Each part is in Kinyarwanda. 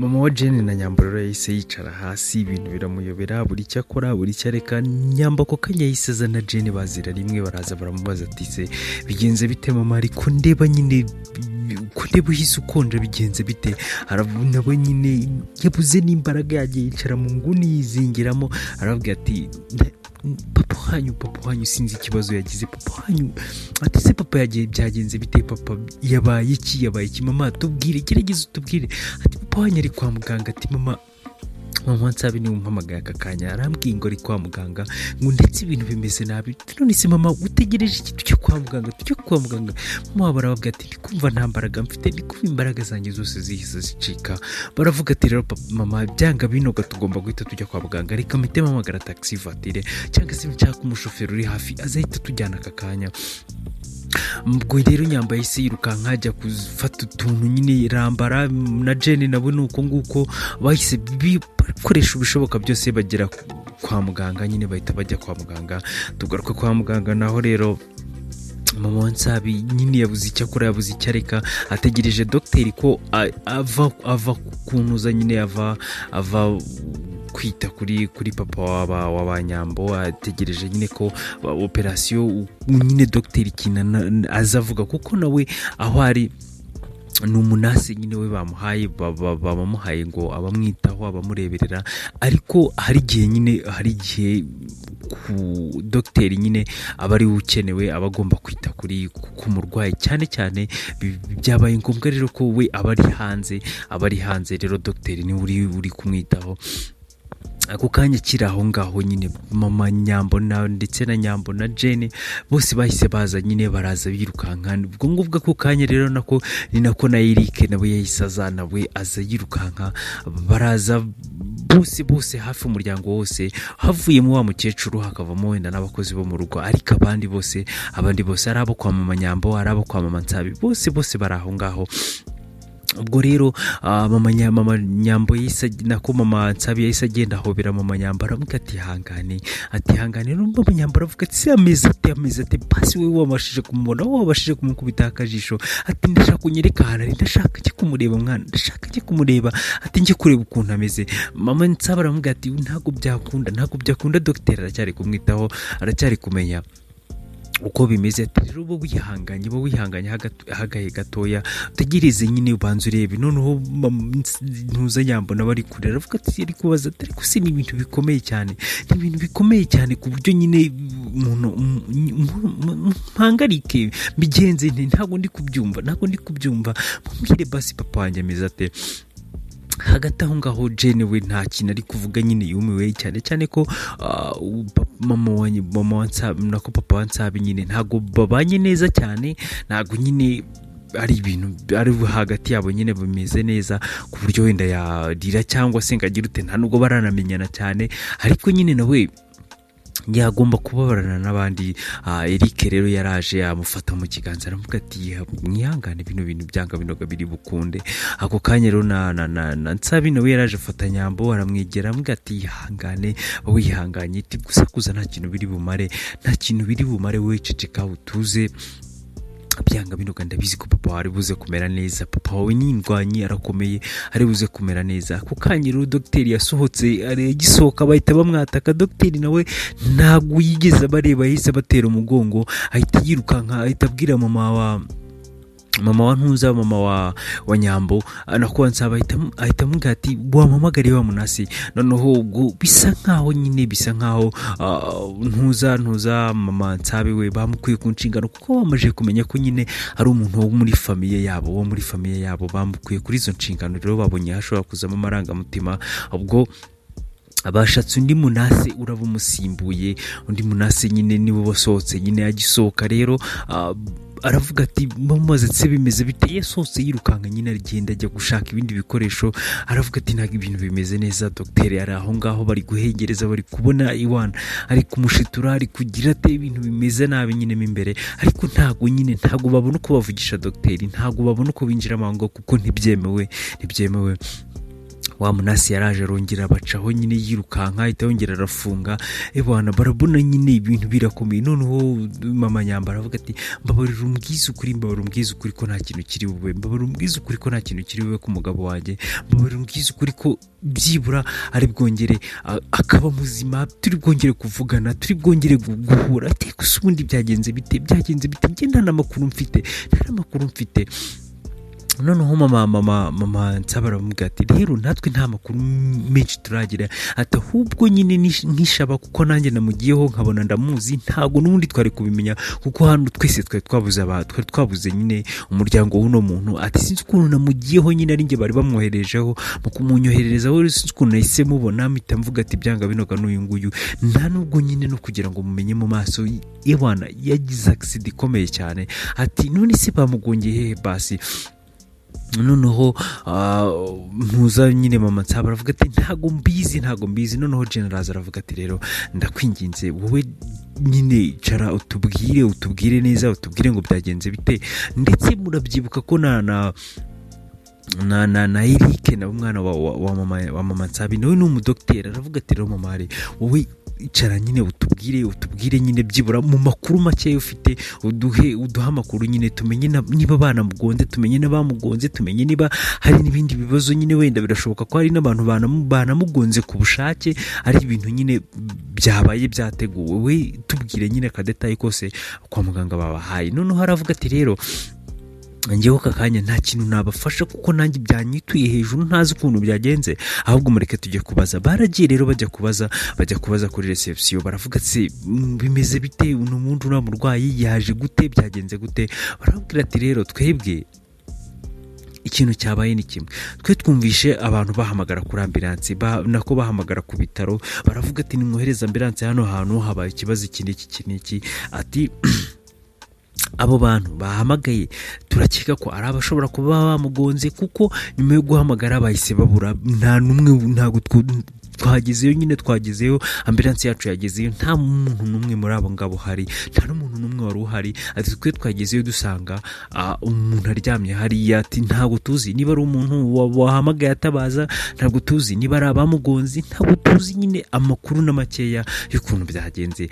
Mama wa Jane na Nyambo rero yahise yicara hasi, ibintu biramuyobera, buri icyo akora, buri icyo areka. Nyambo ako kanya yahise azana Jane, bazira rimwe, baraza baramubaza ati: "Se bigenze bite mama? Ariko ndeba nyine, ko ndeba uhise ukonja, bigenze bite?" Nawe nyine yabuze n'imbaraga, yagiye yicara mu nguni yizingiramo, arababwira ati: "Papa wanyu, papa wanyu sinzi ikibazo yagize papa wanyu." Ati: "Se papa yagiye, byagenze bite? Papa yabaye iki? Yabaye iki mama? Tubwire, gerageza utubwire." Ati: "Papa wanyu ari kwa muganga." Ati: "Mama Nsabi niwe umpamagaye aka kanya, arambwiye ngo ari kwa muganga, ngo ndetse ibintu bimeze nabi. None se mama, utegereje iki? Tujye kwa muganga, tujye kwa muganga." Mama wabo arababwira ati: "Ndi kumva nta mbaraga mfite, ndi kumva imbaraga zanjye zose zihise zicika." Baravuga ati: "Rero mama, byanga binoga tugomba guhita tujya kwa muganga. Reka mpite mpamagara taxi voiture cyangwa se nshaka umushoferi uri hafi azahita tujyana aka kanya." Ubwo rero Nyambo yahise yirukanka ajya gufata utuntu nyine, rambara na Jene nabo ni uko nguko, bahise bakoresha ibishoboka byose bagera kwa muganga nyine, bahita bajya kwa muganga. Tugaruka kwa muganga naho rero, mama wa Nsabi nyine yabuze icyo akora, yabuze icyo areka, ategereje dogiteri ko ava kuntuza nyine, ava kwita kuri papa wa ba Nyambo. Ategereje nyine ko operasiyo nyine dogiteri ikintu aza avuga, kuko nawe aho ari ni umunasi nyine we bamuhaye, bamuhaye ngo abamwitaho, abamureberera. Ariko hari igihe nyine, hari igihe ku dogiteri nyine aba ari we ukenewe, aba agomba kwita ku murwayi cyane cyane. Byabaye ngombwa rero ko we aba ari hanze, aba ari hanze rero dogiteri niwe uri kumwitaho ako kanya. Akiri aho ngaho nyine, mama Nyambo na ndetse na Nyambo na Jene bose bahise baza nyine, baraza birukanka. Ubwo ngubwo ako kanya rero nako ni nako na Eric nawe yahise aza, nawe aza yirukanka. Baraza bose bose, hafi umuryango wose, havuyemo wa mukecuru, hakavamo wenda n'abakozi bo mu rugo, ariko abandi bose, ari abo kwa mama Nyambo, ari abo kwa mama Nsabi, bose bose bari aho ngaho. Ubwo rero mama Nyambo yahise, nako mama Nsabi yahise agenda ahobera mama Nyambo, aramubwira ati: "Hangane." Ati: "Hangane." Mama Nyambo aravuga ati: "Se ameze ate? Ameze ate? Basi wowe wabashije kumubona, wowe wabashije kumukubita akajisho." Ati: "Ndashaka kunyereka ahantu ari, ndashaka njye kumureba mwana, ndashaka njye kumureba." Ati: "Njye kureba ukuntu ameze." Mama Nsabi aramubwira ati: "Ntabwo byakunda, ntabwo byakunda, dogiteri aracyari kumwitaho, aracyari kumenya uko bimeze." Ati: "Rero uba wihanganye, uba wihanganye hagahe gatoya, utegereze nyine, ubanza urebe." Noneho ntuza Nyambo nawe ari kure, aravuga ati, ari kubaza ati: "Ariko se ni ibintu bikomeye cyane, ni ibintu bikomeye cyane ku buryo nyine umuntu mpangarike, mbigenze nte? Ntabwo ndi kubyumva, ntabwo ndi kubyumva. Mumbwire basi, papa wanjye ameze ate?" Hagati aho ngaho Jene we nta kintu ari kuvuga nyine, yumiwe cyane cyane ko mama wa mama wa Nsabi, nako papa wa Nsabi nyine ntabwo babanye neza cyane, ntabwo nyine ari ibintu ari hagati yabo nyine bimeze neza ku buryo wenda yarira cyangwa se ngo agire ute. Nta nubwo baranamenyana cyane, ariko nyine nawe yagomba kubabarana n'abandi. Eric rero yaraje amufata mu kiganza, aravuga ati: "Mwihangane, bino bintu byanga binoga biri bukunde." Ako kanya rero na Nsabi nawe yaraje afata Nyambo, aramwegera, aramubwira ati: "Ihangane, wihanganye." Ati: "Gusakuza nta kintu biri bumare, nta kintu biri bumare, wowe ceceka utuze. Byanga binoga ndabizi ko papa wawe ari buze kumera neza. Papa wawe ni indwanyi, arakomeye, ari buze kumera neza." Ako kanya rero dogiteri yasohotse, agisohoka bahita bamwataka. Dogiteri nawe ntabwo yigeze abareba, yahise abatera umugongo, ahita yirukanka, ahita abwira mama wa ntuza, mama wa Nyambo nako Nsaba, ahita amubwira ati: "Wampamagariye wa munasi." Noneho ubwo bisa nkaho nyine, bisa nkaho ntuza mama Nsabe we bamukuye ku nshingano, kuko bamaze kumenya ko nyine ari umuntu wo muri famille yabo, wo muri famille yabo. Bamukuye kuri izo nshingano rero, babonye hashobora kuzamo amarangamutima. Ubwo bashatse undi munasi uraba umusimbuye, undi munasi nyine niwe wasohotse nyine. Agisohoka rero aravuga ati, bamubaza ati: "Bimeze bite?" Yasohotse yirukanka nyine, aragenda ajya gushaka ibindi bikoresho, aravuga ati: "Ntabwo ibintu bimeze neza, dogiteri ari aho ngaho, bari guhengereza, bari kubona iwana ari kumushitura, ari kugira ate, ibintu bimeze nabi nyine mo imbere." Ariko ntabwo nyine, ntabwo babona uko bavugisha dogiteri, ntabwo babona uko binjiramo aho ngaho kuko ntibyemewe, ntibyemewe. Wa munasi yaraje arongera abacaho nyine yirukanka, ahita yongera arafunga. Ebana, barabona nyine ibintu birakomeye. Noneho mama Nyamba aravuga ati: "Mbabarira umbwize ukuri, mbabarira umbwize ukuri ko nta kintu kiri bube, mbabarira umbwize ukuri ko nta kintu kiri bube ku mugabo wanjye, mbabarira umbwize ukuri ko byibura ari bwongere akaba muzima, turi bwongere kuvugana, turi bwongere guhura." Ati: "Gusa ubundi byagenze bite? Byagenze bite? Njye nta n'amakuru mfite, nta n'amakuru mfite." Noneho mama Nsaba aramubwira ati: "Rero natwe nta makuru menshi turagira." Ati: "Ahubwo nyine nk'ishaba, kuko nanjye namugiyeho nkabona ndamuzi, ntabwo n'ubundi twari kubimenya, kuko hano twese twari twabuze aba twari twabuze nyine umuryango w'uno muntu." Ati: "Sinzi ukuntu namugiyeho nyine, ari njye bari bamwoherejeho, mu kumunyohererezaho rero sinzi ukuntu nahise mubona, mpita mvuga ati byanga binoga n'uyu nguyu." Nta nubwo nyine no kugira ngo mumenye mu maso, yewana yagize accident ikomeye cyane. Ati: "None se bamugongeye hehe basi?" Noneho mpuza nyine mama Nsaba aravuga ati: "Ntago mbizi, ntago mbizi." Noneho General aravuga ati: "Rero ndakwinginze, wowe nyine cara utubwire, utubwire neza, utubwire ngo byagenze bite." Ndetse murabyibuka ko na Eric na umwana wa mama Nsabi nawe ni umudogiteri. Aravuga ati: "Rero mama, hari wowe icara nyine utubwire, utubwire nyine byibura mu makuru make ufite, uduhe amakuru nyine tumenye niba banamugonze, tumenye n'abamugonze, tumenye niba hari n'ibindi bibazo nyine. Wenda birashoboka ko hari n'abantu banamugonze ku bushake, ari ibintu nyine byabaye byateguwe. We tubwire nyine akadétail kose kwa muganga babahaye." Noneho aravuga ati: "Rero njyewe aka kanya nta kintu nabafasha, kuko nanjye byanyituye hejuru, ntazi ukuntu byagenze, ahubwo mureke tujye kubaza." Baragiye rero bajya kubaza kuri reception. Baravuga ati: "Bimeze bite? Uno muntu, uriya murwayi yaje gute? Byagenze gute?" Barababwira ati: "Rero twebwe ikintu cyabaye ni kimwe. Twe twumvishe abantu bahamagara kuri ambulance, nako bahamagara ku bitaro, baravuga ati nimwohereze ambulance hano hantu habaye ikibazo iki n'iki, iki n'iki." Ati: "Abo bantu bahamagaye turakeka ko ari abashobora kuba bamugonze, kuko nyuma yo guhamagara bahise babura, nta n'umwe, ntabwo twagezeyo nyine, twagezeyo, ambulance yacu yagezeyo, nta muntu n'umwe muri abo ngabo hari, nta n'umuntu n'umwe wari uhari." Ati: "Twe twagezeyo dusanga umuntu aryamye hariya." Ati: "Ntabwo tuzi niba ari umuntu wahamagaye atabaza, ntabwo tuzi niba ari abamugonze, ntabwo tuzi nyine amakuru na makeya y'ukuntu byagenze."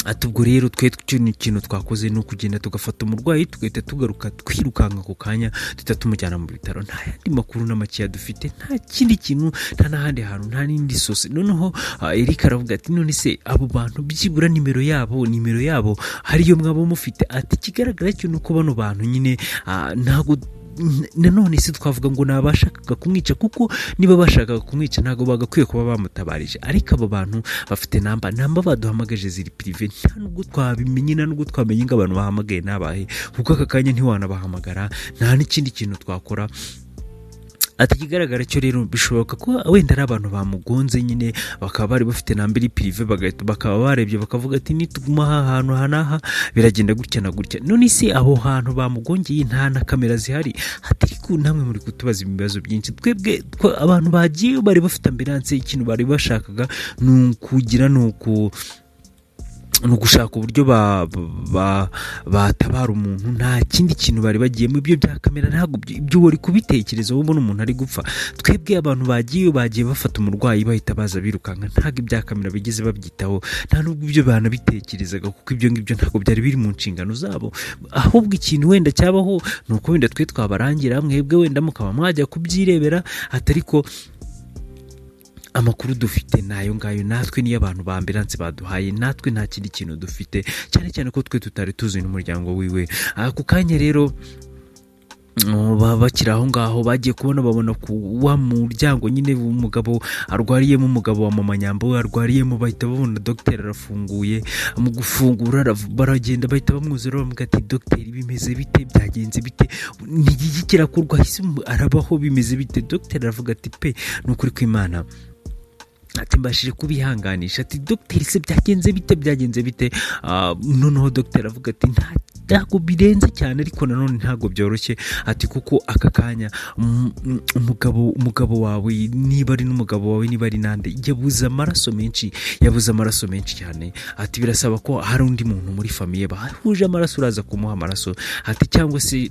Ati: "Ubwo rero twe ikintu twakoze ni ukugenda tugafata umurwayi, tugahita tugaruka twirukanka ako kanya, duhita tumujyana mu bitaro. Nta yandi makuru na makeya dufite, nta kindi kintu, nta n'ahandi hantu, nta n'indi source." Noneho Eric aravuga ati: "None se abo bantu byibura nimero yabo hariyo mwaba mufite?" Ati: "Ikigaragara cyo ni uko bano bantu nyine ntabwo nanone se twavuga ngo ni abashakaga kumwica, kuko niba bashakaga kumwica ntabwo bagakwiye kuba bamutabarije. Ariko abo bantu bafite number baduhamagaje ziri privé, nta nubwo twabimenye, nta nubwo twamenye ngo abantu bahamagaye n'abahe, kuko aka kanya ntiwanabahamagara, nta n'ikindi kintu twakora." Ati: "Ikigaragara cyo rero bishoboka ko wenda ari abantu bamugonze nyine, bakaba bari bafite number iri privé, bagahita bakaba barebye bakavuga ati nituguma aha hantu aha n'aha biragenda gutya na gutya. None se aho hantu bamugongeye nta na kamera zihari?" Ati: "Ariko namwe muri kutubaza ibibazo byinshi. Twebwe abantu bagiye bari bafite ambulance, ikintu bari bashakaga ni ukugira ni ugushaka uburyo batabara umuntu, nta kindi kintu bari bagiyemo. Ibyo bya kamera ntabwo ibyo wari kubitekereza wowe ubona umuntu ari gupfa. Twebwe abantu bagiye, bagiye bafata umurwayi, bahita baza birukanka, ntabwo ibya kamera bigeze babyitaho, nta nubwo ibyo banabitekerezaga, kuko ibyo ngibyo ntabwo byari biri mu nshingano zabo. Ahubwo ikintu wenda cyabaho ni uko wenda twe twabarangira, mwebwe wenda mukaba mwajya kubyirebera." Atari ko amakuru dufite ni ayo ngayo natwe, niyo abantu ba ambulance baduhaye, natwe nta kindi kintu dufite, cyane cyane ko twe tutari tuzi n'umuryango wiwe." Ako kanya rero baba bakiri aho ngaho, bagiye kubona babona ku wa muryango nyine umugabo arwariyemo, umugabo wa mama Nyambo we arwariyemo, bahita babona dogiteri arafunguye. Mu gufungura baragenda bahita bamwuzura, bamubwira ati: "Dogiteri, bimeze bite? Byagenze bite? Ni iki kirakorwa? Hise arabaho? Bimeze bite?" Dogiteri aravuga ati: "Pe, ni ukuri kw'Imana," ati: "mbashije kubihanganisha." Ati: "Dogiteri se byagenze bite? Byagenze bite?" Noneho dogiteri aravuga ati: "Ntabwo birenze cyane, ariko nanone ntabwo byoroshye." Ati: "Kuko aka kanya umugabo wawe, niba ari n'umugabo wawe, niba ari nande, yabuze amaraso menshi, yabuze amaraso menshi cyane." Ati: "Birasaba ko hari undi muntu muri famille bahuje amaraso uraza kumuha amaraso." Ati: "Cyangwa se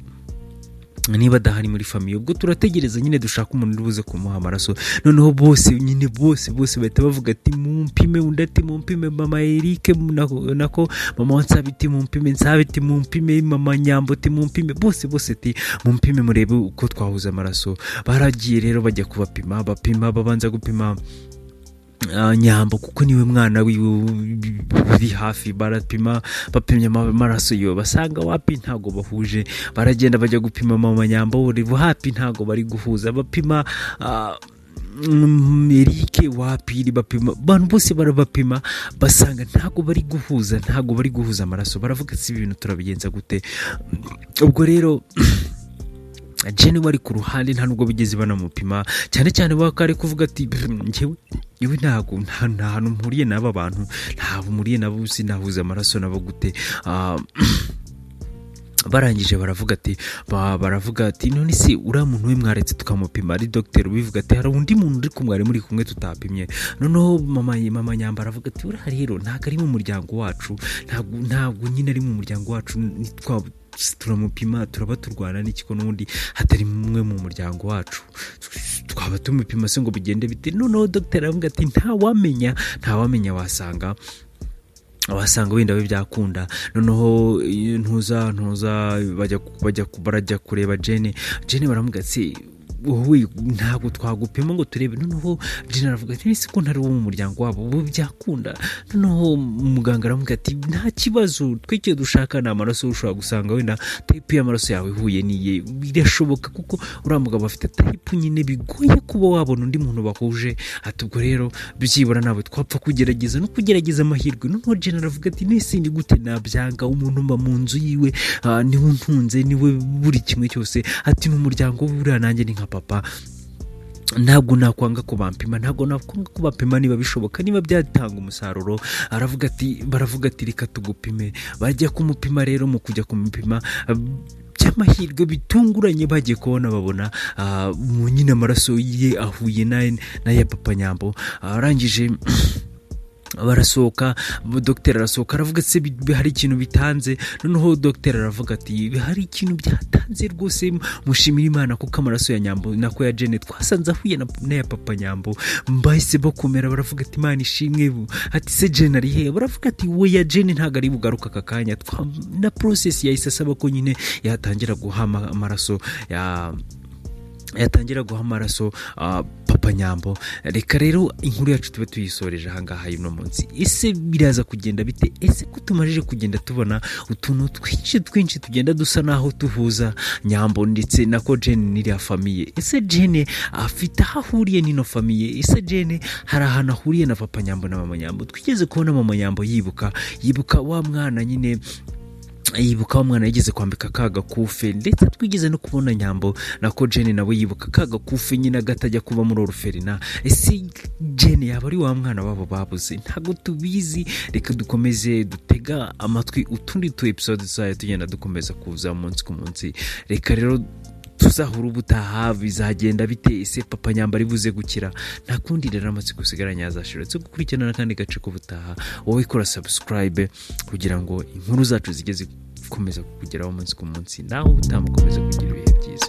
Niba adahari muri famille, ubwo turategereza nyine dushaka umuntu uri buze kumuha amaraso. Noneho bose nyine, bose bose bahita bavuga ati: "Mumpime." Undi ati: "Mumpime." Mama Eric nako mama wa Nsabi ati: "Mumpime." Nsabi ati: "Mumpime." Mama Nyambo ati: "Mumpime." Bose bose ati: "Mumpime murebe uko twahuza amaraso." Baragiye rero bajya kubapima, bapima, babanza gupima Nyambo kuko niwe mwana wiwe uri hafi. Barapima, bapimye amaraso yiwe basanga wapi, ntago bahuje. Baragenda bajya gupima mama Nyambo, uri hapi, ntago bari guhuza. Bapima Eric, wapi. Bapima abantu bose, barabapima basanga ntago bari guhuza, ntago bari guhuza amaraso. Baravuga: "Si ibintu turabigenza gute?" Ubwo rero Jenny wari ku ruhande, nta nubwo bigeze banamupima cyane cyane, bakari kuvuga ati: "Njyewe iwe ntabwo nta hantu mpuriye n'aba bantu, ntabwo mpuriye nabo, sinahuza amaraso nabo gute?" Barangije baravuga ati: "None se uriya muntu we mwaretse tukamupima?" Ari dogiteri ubivuga ati: "Hari undi muntu uri kumwe, muri kumwe tutapimye?" Noneho mama Nyamba aravuga ati: "Uriya rero ntabwo ari mu muryango wacu, ntabwo nyine ari mu muryango wacu. Nitwa turamupima turaba turwana n'iki ko n'ubundi hatari umwe mu muryango wacu? Twaba tumupima se ngo bigende bite?" Noneho dogiteri aravuga ati: "Ntawamenya, ntawamenya, wasanga wenda we byakunda." Noneho ntuza ntuza bajya barajya kureba Jene. Jene baramubwira ati: "Wowe ntabwo twagupima ngo turebe?" Noneho Jene aravuga ati: "Ese ko ntari uwo mu muryango wabo, ubu byakunda?" Noneho muganga aramubwira ati: "Nta kibazo, twe icyo dushaka ni amaraso. Ushobora gusanga wenda type y'amaraso yawe ihuye n'iye, birashoboka kuko uriya mugabo afite type nyine bigoye kuba wabona undi muntu bahuje." Ati: "Ubwo rero byibura ntabwo twapfa kugerageza no kugerageza amahirwe." Noneho Jene aravuga ati: "Nese ni gute nabyanga? Umuntu mba mu nzu yiwe, niwe untunze, niwe buri kimwe cyose." Ati: "Ni umuryango we buriya, nanjye ni nka papa, ntabwo nakwanga kubampima, ntabwo nakwanga kubapima niba bishoboka, niba byatanga umusaruro." Aravuga ati, baravuga ati: "Reka tugupime." Bajya kumupima rero, mu kujya kumupima by'amahirwe bitunguranye bagiye kubona babona mu nyine amaraso ye ahuye n'aya papa Nyambo. Arangije barasohoka, dogiteri arasohoka aravuga: "Se hari ikintu bitanze?" Noneho dogiteri aravuga ati: "Hari ikintu byatanze rwose, mushimire Imana kuko amaraso ya Nyambo, nako ya Jene, twasanze ahuye n'aya papa Nyambo." Bahise bakomera, baravuga ati: "Imana ishimwe." Ati: "Se Jene ari he?" Baravuga ati: "We ya Jene ntabwo ari bugaruka aka kanya." Na process yahise asaba ko nyine yatangira guha amaraso ya yatangira guha amaraso papa Nyambo. Reka rero inkuru yacu tube tuyisoreje ahangaha y'uno munsi. Ese biraza kugenda bite? Ese ko tumajije kugenda tubona utuntu twinshi twinshi tugenda dusa naho tuhuza Nyambo ndetse na ko Jene n'iriya famille? Ese Jene afite aho ahuriye n'ino famille? Ese Jene hari ahantu ahuriye na papa Nyambo na mama Nyambo? Twigeze kubona mama Nyambo yibuka wa mwana nyine, yibuka wa mwana yigeze kwambika ka gakufe, ndetse twigeze no kubona Nyambo, nako Jene, nawe yibuka ka gakufe nyine agatajya kuba muri orphelinat. Ese Jene yaba ari wa mwana wabo babuze? Ntabwo tubizi. Reka dukomeze dutega amatwi utundi tu episode tuzajya tugenda dukomeza kuza umunsi ku munsi. Reka rero tuzahura ubutaha. Bizagenda bite? Ese papa Nyamba ari buze gukira? Nta kundi rero, amatsiko usigaranye yazashira uretse gukurikirana n'akandi gace k'ubutaha. Wowe kora subscribe kugira ngo inkuru zacu zijye zikomeza kukugeraho umunsi ku munsi. Nawe ubutaha mukomeze kugira ibihe byiza.